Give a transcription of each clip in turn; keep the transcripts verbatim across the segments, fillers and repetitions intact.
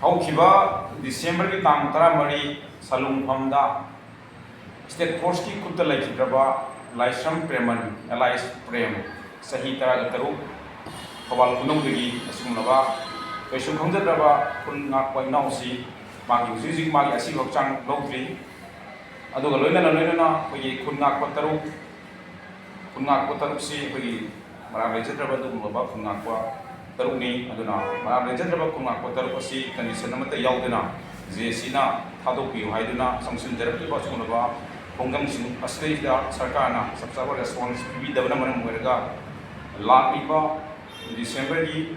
ꯍꯧꯈꯤꯕ ꯗꯤꯁꯦꯝꯕꯔꯒꯤ ꯇꯥꯡ ꯇꯔꯥꯃꯔꯤ ꯁꯂꯨꯡꯐꯝꯗ ꯁ꯭ꯇꯦꯠ ꯐꯣꯔꯁꯀꯤ ꯈꯨꯠꯇ ꯂꯩꯈꯤꯗ꯭ꯔꯕ ꯂꯥꯏꯁ꯭ꯔꯝ ꯄ꯭ꯔꯦꯃꯟ alias ꯄ꯭ꯔꯦꯝ, ꯆꯍꯤ ꯇꯔꯥꯒ ꯇꯔꯨꯛ, ꯊꯧꯕꯥꯜ ꯈꯨꯅꯧꯗꯒꯤ ꯑꯁꯤꯒꯨꯝꯂꯕ ꯀꯩꯁꯨ ꯈꯪꯖꯗ꯭ꯔꯕ ꯈꯨꯟ ꯉꯥꯛꯄ ꯏꯅꯥꯎꯁꯤ ꯃꯥꯒꯤ ꯍꯧꯖꯤꯛ ꯍꯧꯖꯤꯛ ꯃꯥꯒꯤ ꯑꯁꯤꯕ ꯍꯛꯆꯥꯡ ꯂꯧꯗ꯭ꯔꯤ꯫ ꯑꯗꯨꯒ ꯂꯣꯏꯅꯅ ꯂꯣꯏꯅꯅ ꯑꯩꯈꯣꯏꯒꯤ ꯈꯨꯟ ꯉꯥꯛꯄ ꯇꯔꯨꯛ, ꯈꯨꯟ ꯉꯥꯛꯄ ꯇꯔꯨꯛꯁꯤ ꯑꯩꯈꯣꯏꯒꯤ ꯃꯔꯥꯜ ꯂꯩꯖꯗ꯭ꯔꯕ ꯑꯗꯨꯒꯨꯝꯂꯕ ꯈꯨꯟ ꯉꯥꯛꯄ ꯇꯔꯨꯛꯅꯤ꯫ ꯑꯗꯨꯅ ꯃꯔꯥꯜ ꯂꯩꯖꯗ꯭ꯔꯕ ꯈꯨꯟ ꯉꯥꯛꯄ ꯇꯔꯨꯛ ꯑꯁꯤ condition ꯑꯃꯠꯇ ꯌꯥꯎꯗꯅ ꯖꯦ ꯁꯤꯅ ꯊꯥꯗꯣꯛꯄꯤꯌꯨ ꯍꯥꯏꯗꯨꯅ ꯆꯪꯁꯤꯟꯖꯔꯛꯂꯤꯕ ꯑꯁꯤꯒꯨꯝꯂꯕ ꯈꯣꯡꯖꯪꯁꯤꯡ ꯑꯁꯤꯗꯩꯁꯤꯗ ꯁꯔꯀꯥꯔꯅ ꯆꯞ ꯆꯥꯕ response ꯄꯤꯕꯤꯗꯕꯅ ꯃꯔꯝ ꯑꯣꯏꯔꯒ ꯂꯥꯛꯂꯤꯕ ꯗꯤꯁꯦꯝꯕꯔꯒꯤ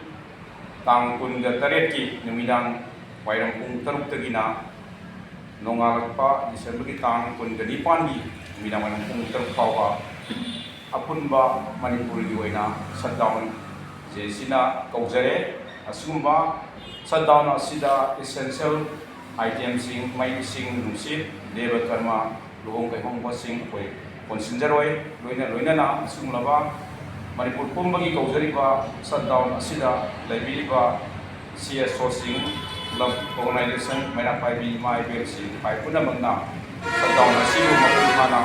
ꯇꯥꯡ ꯀꯨꯟꯒ ꯇꯔꯦꯠꯀꯤ ꯅꯨꯃꯤꯗꯥꯡ ꯋꯥꯏꯔꯝ ꯄꯨꯡ ꯇꯔꯨꯛꯇꯒꯤꯅ ꯅꯣꯡꯉꯥꯜꯂꯛꯄ ꯗꯤꯁꯦꯝꯕꯔꯒꯤ ꯇꯥꯡ ꯀꯨꯟꯒ ꯅꯤꯄꯥꯟꯒꯤ ꯅꯨꯃꯤꯗꯥꯡ ꯋꯥꯏꯔꯝ ꯄꯨꯡ ꯇꯔꯨꯛ ꯐꯥꯎꯕ ꯑꯄꯨꯟꯕ ꯃꯅꯤꯄꯨꯔꯒꯤ ꯑꯣꯏꯅ shutdown ꯖꯦ ꯁꯤꯅ ꯀꯧꯖꯔꯦ꯫ ꯑꯁꯤꯒꯨꯝꯕ shutdown ꯑꯁꯤꯗ essential itemꯁꯤꯡ, ꯃꯩ, ꯏꯁꯤꯡ, ꯅꯨꯡꯁꯤꯠ, ꯗꯦꯕ ꯀꯔꯃ, ꯂꯨꯍꯣꯡ ꯀꯩꯍꯣꯡꯕꯁꯤꯡ ꯑꯩꯈꯣꯏ ꯀꯣꯟꯁꯤꯟꯖꯔꯣꯏ꯫ ꯂꯣꯏꯅ ꯂꯣꯏꯅꯅ ꯑꯁꯤꯒꯨꯝꯂꯕ ꯃꯅꯤꯄꯨꯔ ꯄꯨꯝꯕꯒꯤ ꯀꯧꯖꯔꯤꯕ shutdown ꯑꯁꯤꯗ ꯂꯩꯕꯤꯔꯤꯕ ꯁꯤ ꯑꯦꯁ ꯑꯣꯁꯤꯡ, club, organization, ꯃꯩꯔꯥ ꯄꯥꯏꯕꯤ ꯏꯃꯥ ꯏꯕꯦꯜꯁꯤꯡ, ꯏꯄꯥ ꯄꯨꯝꯅꯃꯛꯅ shutdown ꯑꯁꯤꯕꯨ ꯃꯄꯨꯡ ꯐꯥꯅ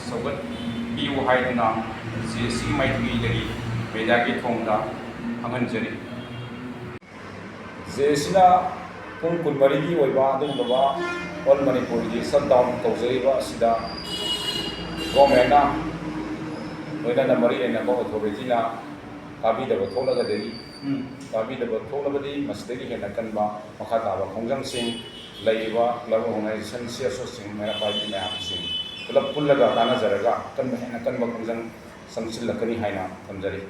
ꯁꯧꯒꯠꯄꯤꯌꯨ ꯍꯥꯏꯗꯨꯅ ꯖꯦ ꯁꯤ ꯃꯥꯏꯀꯩꯗꯒꯤ mediaꯒꯤ ꯊꯣꯡꯗ ꯈꯪꯍꯟꯖꯔꯤ꯫ ꯖꯦ ꯁꯤꯅ ꯄꯨꯡ ꯀꯨꯟꯃꯔꯤꯒꯤ ꯑꯣꯏꯕ ꯑꯗꯨꯒꯨꯝꯂꯕ all ꯃꯅꯤꯄꯨꯔꯒꯤ shutdown ꯇꯧꯖꯔꯤꯕ ꯑꯁꯤꯗ governmentꯅ ꯂꯣꯏꯅꯅ ꯃꯔꯤ ꯂꯩꯅꯕ authorityꯅ ꯇꯥꯕꯤꯗꯕ ꯊꯣꯛꯂꯒꯗꯤ, ꯎꯝ꯫ ꯇꯥꯕꯤꯗꯕ ꯊꯣꯛꯂꯕꯗꯤ ꯃꯁꯤꯗꯒꯤ ꯍꯦꯟꯅ ꯀꯟꯕ ꯃꯈꯥ ꯇꯥꯕ ꯈꯣꯡꯖꯪꯁꯤꯡ ꯂꯩꯔꯤꯕ club organization, ꯁꯤ ꯑꯦꯁ ꯑꯣꯁꯤꯡ, ꯃꯩꯔꯥ ꯄꯥꯏꯕꯤ ꯃꯌꯥꯝꯁꯤꯡ ꯄꯨꯂꯞ ꯄꯨꯜꯂꯒ ꯇꯥꯟꯅꯖꯔꯒ ꯑꯀꯟꯕ, ꯍꯦꯟꯅ ꯀꯟꯕ ꯈꯣꯡꯖꯪ ꯆꯪꯁꯤꯜꯂꯛꯀꯅꯤ ꯍꯥꯏꯅ ꯊꯝꯖꯔꯤ꯫